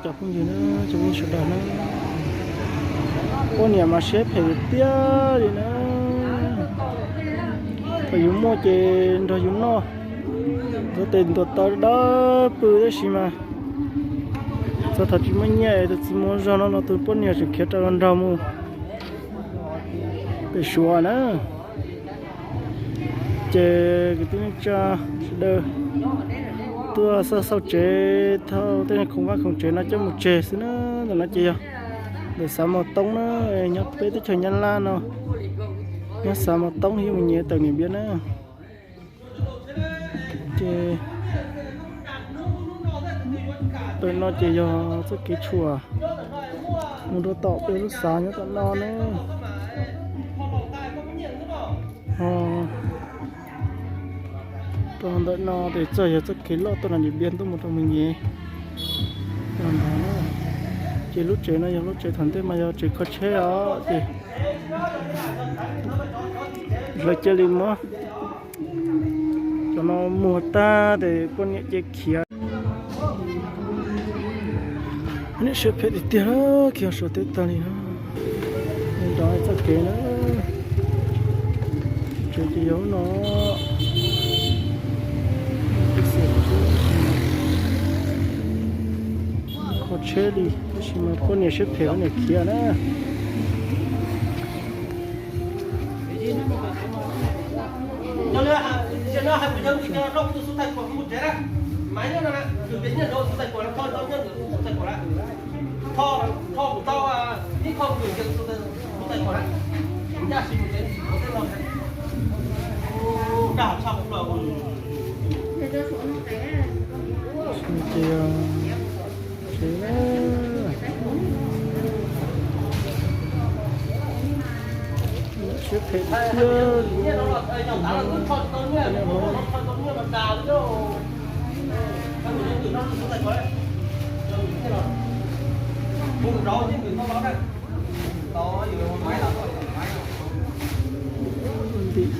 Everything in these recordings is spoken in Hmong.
Cov phooj ywg na, cov phooj ywg sawv daws na, poj niam mas siab phem tiag li na. Thaum yus muaj ces nrog yus noj, ntxuav tes ntxuav taw dawb pw, tab sis mas txog thaum tsis muaj nyiaj es tus txiv muaj zog no los tus poj niam tseem khiav rau nraug mus pem Suav na. Ces kwv tij neej tsa sawv daws tuaj xauj xauj tsev, thauj tej khoom vaj khoom tsev no coj mus tseg xwb na. Ntawm no ces yog ntawm xav Mos Toob na, nyob peb teb chaws Nyab Laj no, nyob xav Mos Toob thiab mus nyias tawm niam npiav na. Ces ntawm no ces yog txoj kev tshuam mus rau tom peb lub xav nyob tom no na. Ho rau ntawm no ces txoj yog txoj kev loj tuaj no niam npiav tuaj mus rau mus nyias no. Ces lub tsev no yog lub tsev thaum ntej mas yog tsev kho tsheb os ces lawv cia li muab cov no muag tag ces poj niam cia khiav. Niam siab phem tiag tiag, khiav Suav teb tag li na. Nrov txoj kev na, tsev ces yog no. Kho tsheb li, tab sis mas poj niam siab phem, poj niam khiav na. Ces, ces siab phem tiag. Ntim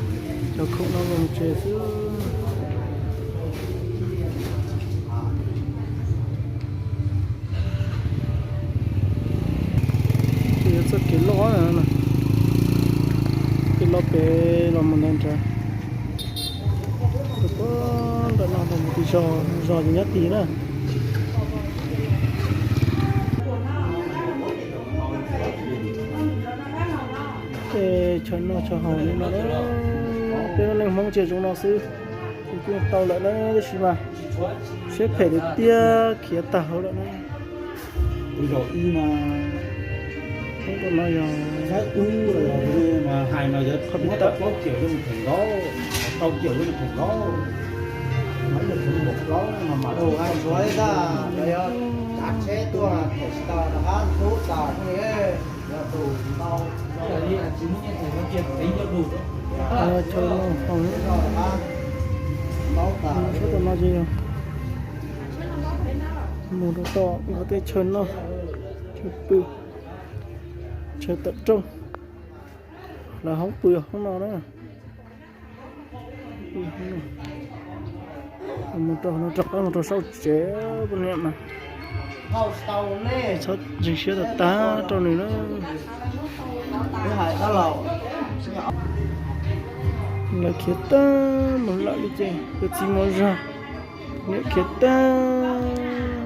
cov khoom no los tsev xwb. Ces yog txoj kev loj, kev loj pem los mus ntawd nrad, puag nram no los mus tim zos, zos ces nyob tid na. Ces chaw noj chaw haus li no, peb neeg Hmoob ces zoo no xwb. Ces kuj tau lawm na, tab sis mas siab phem tiag tiag, khiav tag hauv lawm na. Tus zaum ib no, ub, tus no yog, ub, hais no yog qhov pib tawm plaub kiaum yuav mus theem nkaub, rau kiaum yuav mus theem nkaub. Tus no ib yog tus nkaum plaub no mas tus hais Suav ib tag, lawv yuav tsav tsheb tuaj them tsis tau rov qab ntxub tas li. Yog tus ntau chaw no ces yog mus rau tom nkawd tej chaw noj, chaw pw, chaw tawm rooj, lawv hoob pw hoob no na. Mus rau no rov qab mus rau saum tsev, poj niam mas txhob ntseeg siab tag tag rau nws na. Lawv khiav tag mus lawm li ces tus txiv muaj zog, niam khiav tag,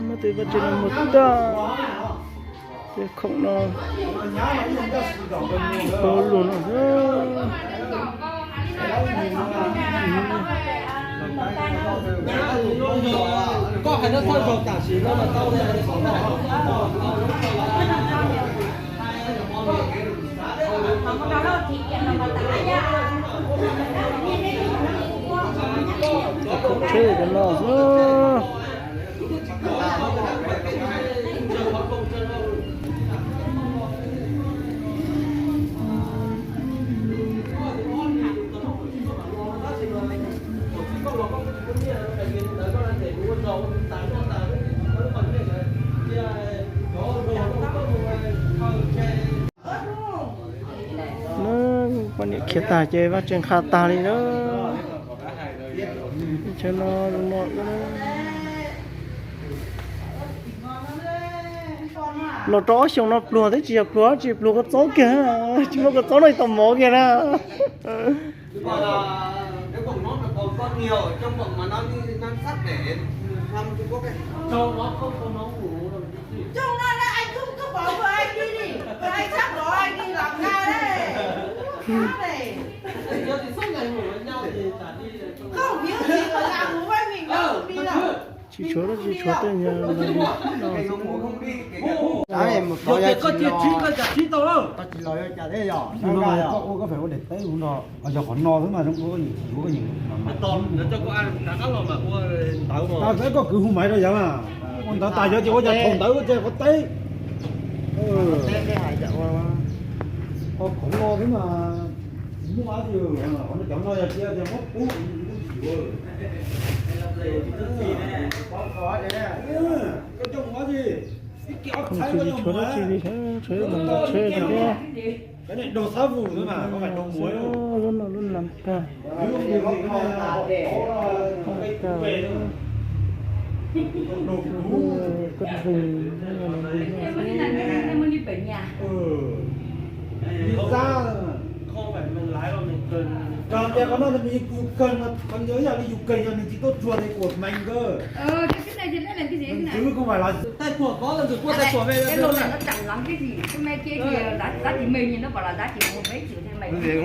muab tej vaj tse no muag tag. Tej khoom no, pab lug no. Tsheb cov no xwb. Poj niam khiav tag ces vaj tse nqha tag li na. Chaw no zoo no na. Los rau ob xyoos no pluag thiab tsis yog pluag, tsis pluag kua txob kiag, tsis muaj kua txob no tau mov kiag na. Tsis tshuav dab tsi, tshuav tej nyuag no. Koj tsis los, koj tsis los, koj ua koj feem ua daim teb hu no, yog qhov no xwb mas zoo ua koj nyiam tsis ua koj nyiam. Koj kwv hu maiv rau yav mas ua ntawd tas yog ces ua cas thaum ntawd ua cas qhov teb. Qhov no xwb mas tsis muaj dab tsi, qhov no cov no yog cia tias muab pub tsis yuav. Koj coj mus dab tsi? Ib ke ob txhais koj coj mus dab tsi li, tsheb tsheb thiab. Lub no lub nas tag, tag, koj veeg. Yog li yus kawg yog nws tsis tuaj tsuag li kuas mees nkawd. Nws twb kuj mas los,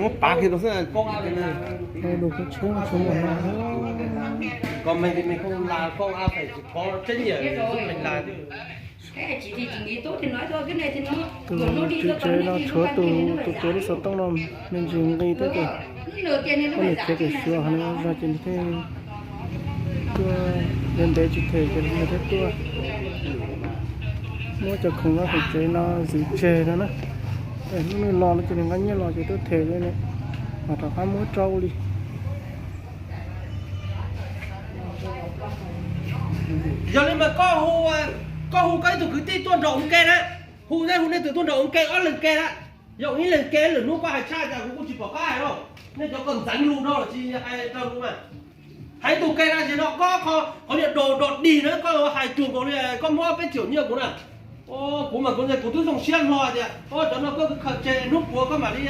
muab pav kiag rau xwb. Lub tsheb tsheb no, koj mees li mees koj la koj a fais tsis pov tseeb yam mees la. Tus tswv tsev no tshuav tus, tus tuav lub xov tooj no me ntsis nqi thiab ces poj niam khiav tim Suav hov no zog ces nws thiaj tuaj, ntev ntev tsis them ces nws thiaj tuaj. Muab cov khoom no khoom tsev no ntxwv tseg no na. Hnub nws los no ces nws nqa nyiaj los ces tuaj them li ne, mam rov qab muab rau li. Yog li mas koj hu, koj hu koj ib tug kwv tij tuaj nrog ua ke na, hu nej hu nej tus tuaj nrog ua ke ob leeg ke na. Yog ib leeg ke lwm hnub koj hais tshaj cas kuv kuj tsis pom qab hais lauj. Nej cov koj ntxeev lus no los tsis hais raws lus mas. Hais tus ke na, ces no koj qhov niag dos dos dig na koj hais cuag nkaus li koj muab peb caug nyiaj kuv na. Kuv mas kuv, kuv twb zoo siab hlo tias cov no koj khaws tseg hnub puav koj mam li,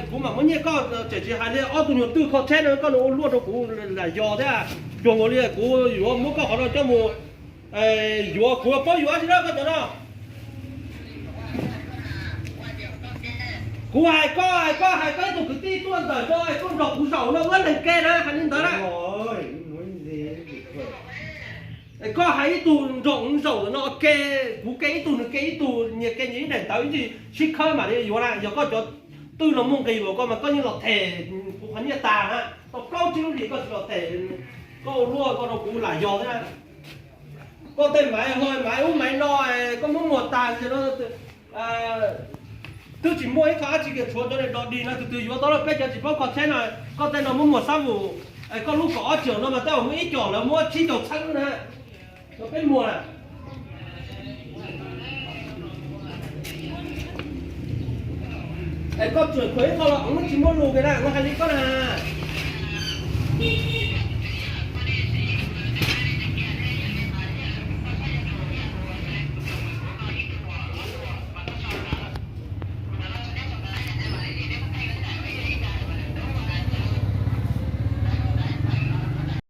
kuv mam muab nyiaj koj, tseem tsis hais li ob tug nyuag twj kho tsheb no koj ua luaj rau kuv lam yos thiab. Cuag nkaus li kuv yuav muab koj qhov no coj mus yuav, kuv paub yuav tsis dab koj cov no. Kuv hais koj, hais koj, hais koj ib tug kwv tij tuaj ntawm no tuaj nrog kuv zaum no ua leeg ke na, hais li ntawd na. Koj hais ib tug nrog kuv zaum no ke, kuv ke ib tug nws ke ib tug, nyias ke nyias ib daim ntawv ib ntsis sib khawb mam li yuav na. Yog koj cov twj no muaj nqis npaum koj mas koj yeej los them kuv qhov nyiaj tas na. Tau plaub tsib lub hlis koj tsis los them, koj ua luaj koj rau kuv lam yos thiab. Koj tej maiv hlo maiv ub maiv no, koj muab muag tas no, twb tsis muaj ib qho dab tsi kiag tshuav cov niag dos dig no, tus twg yuav tau lawm peb cov tsis paub kho tsheb no. Koj tej no muab muag sab vus, koj lub kaum ob caug no mas tej zaum muaj ib caum lawv muab tsib caug txheeb na, peb muag na. Es koj tsuam khuam ib qho los tsis muaj lus kiag na, kuv hais li koj na.